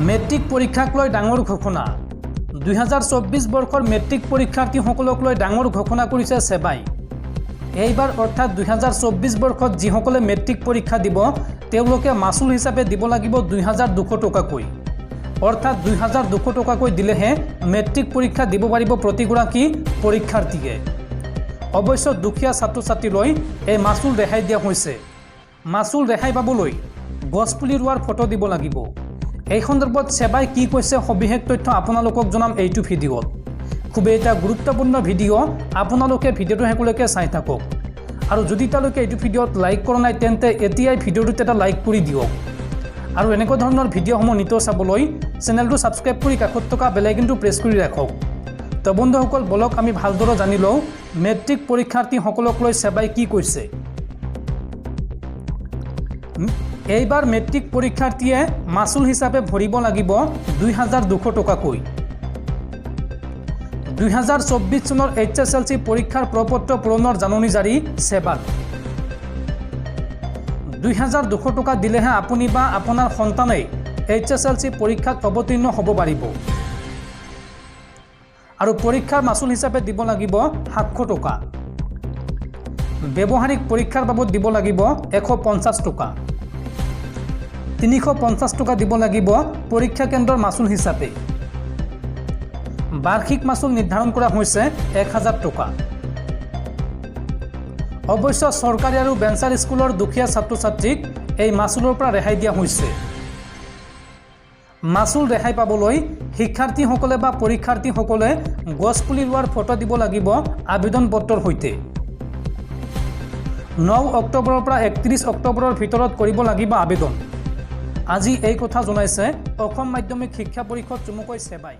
Matric পৰীক্ষাক লৈ ডাঙৰ ঘোষণা। 2024 বৰ্ষৰ মেট্ৰিক পৰীক্ষাৰ্থীসকলক লৈ ডাঙৰ ঘোষণা কৰিছে ছেবাই। এইবাৰ অৰ্থাৎ 2024 বৰ্ষত যিসকলে মেট্ৰিক পৰীক্ষা দিব, তেওঁলোকে মাচুল হিচাপে দিব লাগিব 2200 টকাকৈ। অৰ্থাৎ 2200 টকাকৈ দিলেহে মেট্ৰিক পৰীক্ষা দিব পাৰিব প্ৰতিগৰাকী পৰীক্ষাৰ্থীয়ে। অৱশ্য দুখীয়া ছাত্ৰ ছাত্ৰীলৈ এই মাচুল ৰেহাই দিয়া হৈছে। মাচুল ৰেহাই পাবলৈ গছপুলি ৰোৱাৰ ফটো দিব লাগিব। এই সন্দৰ্ভত ছেবাই কি কৈছে, সবিশেষ তথ্য আপোনালোকক জনাম এইটো ভিডিঅ'ত। খুবেই এটা গুৰুত্বপূৰ্ণ ভিডিঅ', আপোনালোকে ভিডিঅ'টো শেষলৈকে চাই থাকক। আৰু যদি তেওঁলোকে এইটো ভিডিঅ'ত লাইক কৰা নাই, তেন্তে এতিয়াই ভিডিঅ'টোত এটা লাইক কৰি দিয়ক। আৰু এনেকুৱা ধৰণৰ ভিডিঅ'সমূহ নিতৌ চাবলৈ চেনেলটো ছাবস্ক্ৰাইব কৰি কাষত থকা বেল আইকনটো প্ৰেছ কৰি ৰাখক। তো বন্ধুসকল, বলক আমি ভালদৰে জানি লওঁ মেট্ৰিক পৰীক্ষাৰ্থীসকলক লৈ ছেবাই কি কৈছে। এইবাৰ মেট্ৰিক পৰীক্ষাৰ্থীয়ে মাচুল হিচাপে ভৰিব লাগিব 2200 টকাকৈ। 2024 চনৰ এইচএছএলচি পৰীক্ষাৰ প্ৰপত্ৰ পূৰণৰ জাননী জাৰি ছেবাৰ। 2200 টকা দিলেহে আপুনি বা আপোনাৰ সন্তানে এইচএছএলচি পৰীক্ষাত অৱতীৰ্ণ হ'ব পাৰিব। আৰু পৰীক্ষাৰ মাচুল হিচাপে দিব লাগিব 700 টকা। ব্যৱহাৰিক পৰীক্ষাৰ বাবদ দিব লাগিব 150 টকা। 350 টকা দিব লাগিব পৰীক্ষা কেন্দ্ৰৰ মাচুল হিচাপে। বাৰ্ষিক মাচুল নিৰ্ধাৰণ কৰা হৈছে 1000 টকা। অৱশ্য চৰকাৰী আৰু ভেঞ্চাৰ স্কুলৰ দুখীয়া ছাত্ৰ ছাত্ৰীক এই মাচুলৰ পৰা ৰেহাই দিয়া হৈছে। মাচুল ৰেহাই পাবলৈ শিক্ষাৰ্থীসকলে বা পৰীক্ষাৰ্থীসকলে গছপুলি ৰোৱাৰ ফটো দিব লাগিব আবেদন পত্ৰৰ সৈতে। 9 অক্টোবৰৰ পৰা 31 অক্টোবৰৰ ভিতৰত কৰিব লাগিব আবেদন। আজি এই কথা জনাইছে অসম মাধ্যমিক শিক্ষা পৰিষদ চমুকৈ ছেবাই।